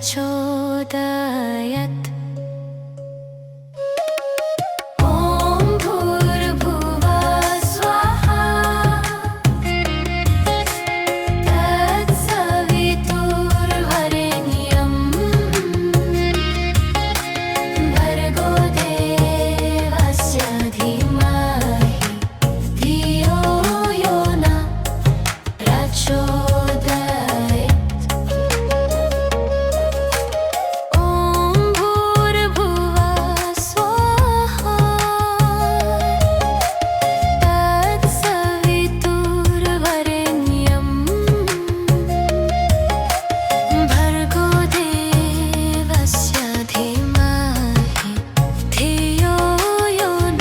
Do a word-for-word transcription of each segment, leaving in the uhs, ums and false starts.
प्रचोदयात्। ॐ भूर्भुवः स्वः। तत्सवितुर्वरेण्यम्। भर्गो देवस्य धीमहि। धियो यो न प्रचोदयात्। ॐ भूर्भुवः स्वः। तत्सवितुर्वरेण्यम्। भर्गो देवस्य धीमहि। धियो यो न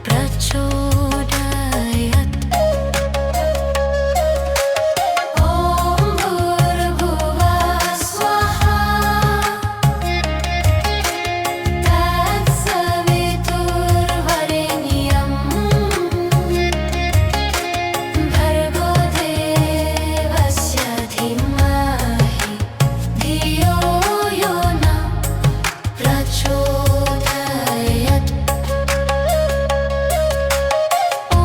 प्रचोदयात्। ॐ भूर्भुवः स्वः। तत्सवितुर्वरेण्यम्। भर्गो देवस्य धीमहि। धियो यो न प्रचोदयात्। ॐ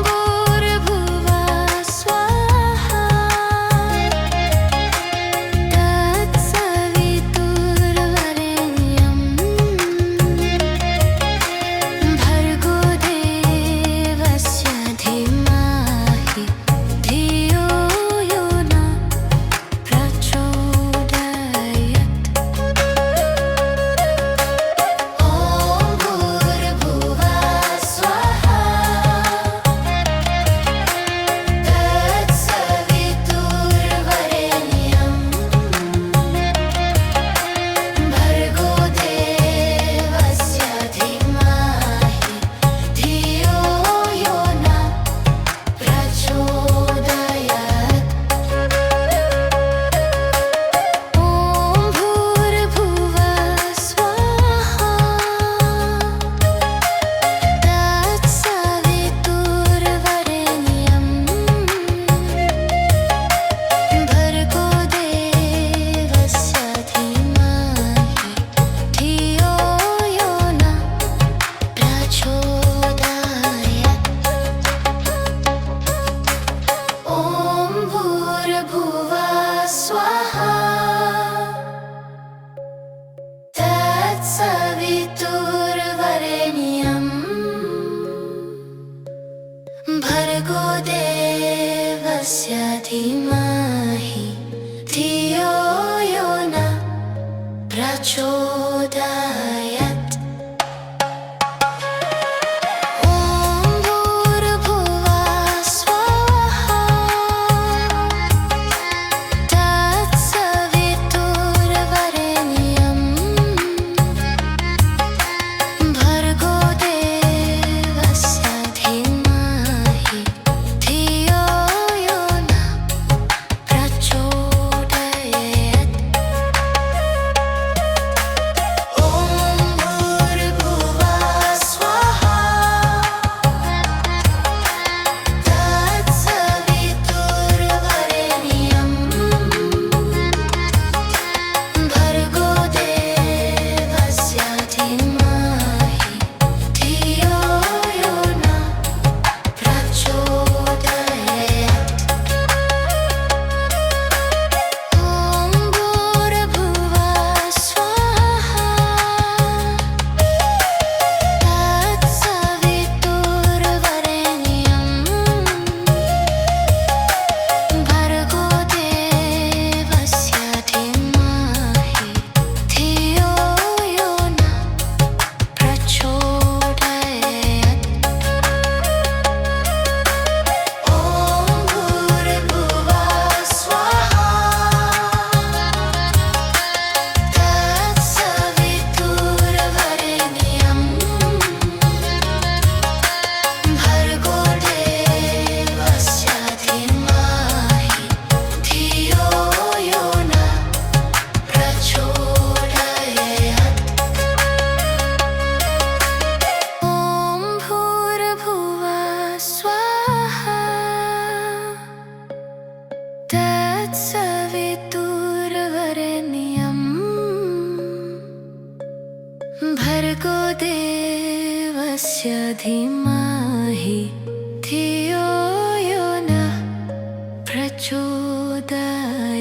भूर्भुवः स्वः। तत्सवितुर्वरेण्यम्। भर्गो देवस्य धीमहि। धियो यो न प्रचोदयात्। ॐ भूर्भुवः स्वः। तत्सवितुर्वरेण्यम्। भर्गो देवस्य धीमहि। धियो यो न प्रचोदयात्। ॐ भूर्भुवः स्वः। तत्सवितुर्वरेण्यम्। भर्गो देवस्य धीमहि। धियो यो न प्रचोदयात्। ॐ भूर्भुवः स्वः। तत्सवितुर्वरेण्यम्। भर्गो देवस्य धीमहि। धियो यो न प्रचोदयात्। ॐ भूर्भुवः स्वः। तत्सवितुर्वरेण्यम्। भर्गो देवस्य धीमहि। धियो यो न प्रचोदयात्। ॐ भूर्भुवः स्वः। तत्सवितुर्वरेण्यम्। भर्गो देवस्य धीमहि। धियो यो न प्रचोदयात्। ॐ भूर्भुवः स्वः। तत्सवितुर्वरेण्यम्। भर्गो देवस्य धीमहि। धियो यो न प्रचोदयात्। ॐ भूर्भुवः स्वः। तत्सवितुर्वरेण्यम्। भर्गो देवस्य धीमहि। धियो यो न प्रचोदयात्। ॐ भूर्भुवः स्वः। तत्सवितुर्वरेण्यम्। धीमहि धियो यो नः प्रचोदयात्।